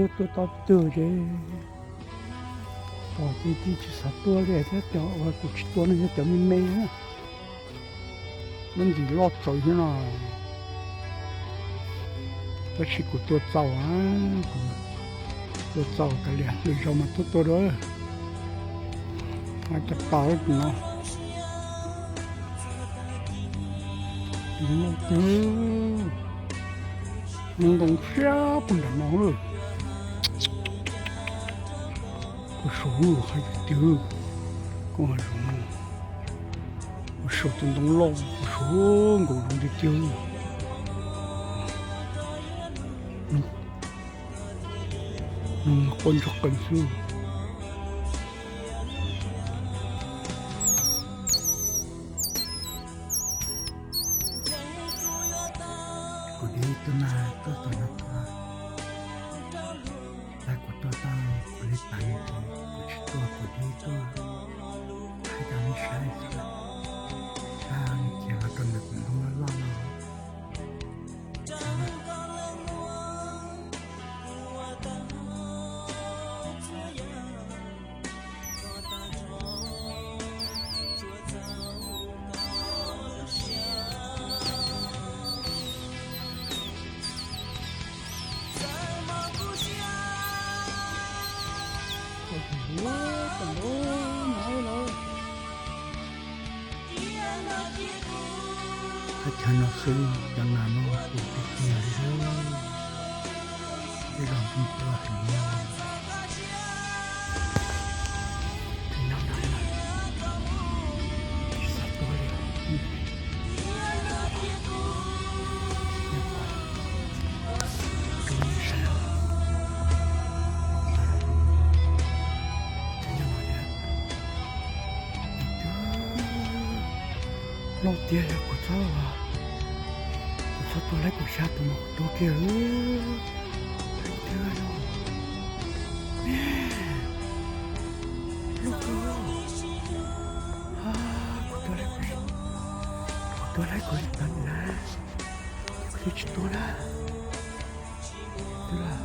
Tuaj tau twg ces pom ces tsis xav tua li thiab, cov uas kuv tsis tua no yog cov me me na, muab ntsis loj tsawv xwb no. Tab sis kuv tua txaus, kuv tua txaus kav liam lwm zaus mas tuaj tua dua. Cov tau no, ntoo siab puag nram no lawm. Kuv suav hais tiag tiag, koj hais zoo, kuv suav tus ntoo loj, kuv suav nkaus zoo tiag tiag. Nws mas quaj ntsoj qees xwb. Kuv dib tuaj na, tuaj tom no tuaj, tab kuv tuaj tau kuv li tas, kuv tsis tuaj, kuv dib tuaj thaij rau nej saib xwb. Sab nws khiav los rau ntawm tus ntoo loj loj no. Thaj chaw no xwb, cov nas no pum tiag tiag li, tej zaum nws tuaj heev no. Loj tiag, yog kuv txhob, kuv txhob tua laib kuv xya tus mas kuv tua kiag. Loj tiag, loj kawg. Kuv tua laib kuv, kuv tua laib kuv li tag na, kuv twb tsis tua na. Twb lam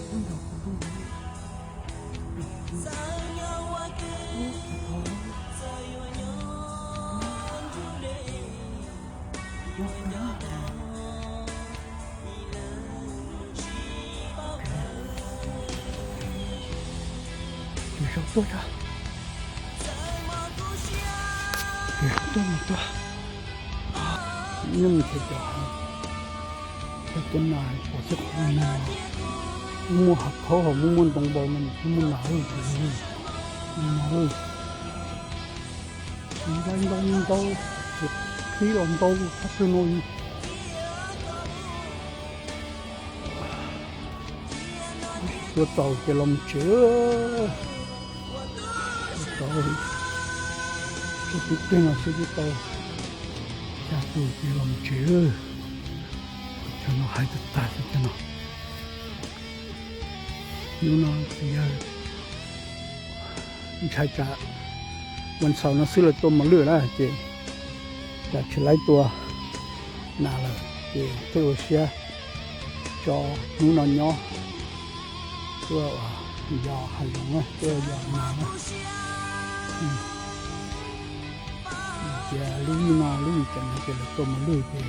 lub nrog kuv lub, lub, lub, lub, tus zos tuaj tso, tus zos tuaj mus tuaj. Nyob mus nrhiav cov, cov tuaj nas pom txog qhov no, muaj hav khaub hos muaj muaj ntoo npaum no, muaj nas, nplai ntau ntau, qhib los ntau thaj chaw no. Tua txaus ces los mus tsev. Tua txaus, tib teg no xwb twb tau xya tus ces los mus tsev. Chaw no hais tag tag xwb chaw no. Hnub no txiv yawg ntshai tsam ua ntxhaum no xwb lawv tua mos lwj na ces tsam tsis laib tua nas lawm ces thiaj ua siab tso hnub no nyob tuaj yos hav zoov na, tuaj yos nas na. Ces lub vij no lub vij tsam no ces lawv tua mos lwj ces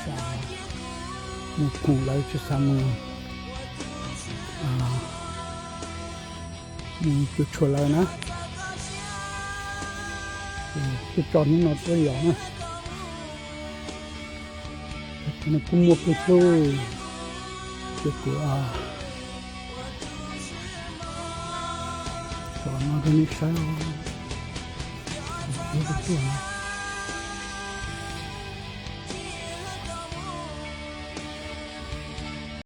xav mus khoom lawv, tsis xav mus, mus cuag tshuam lawv na. Ces tso hnub no tuaj yos na. Kuj muaj kawg thiab, ces kuv tso no rau nej saib. Kuv tuaj no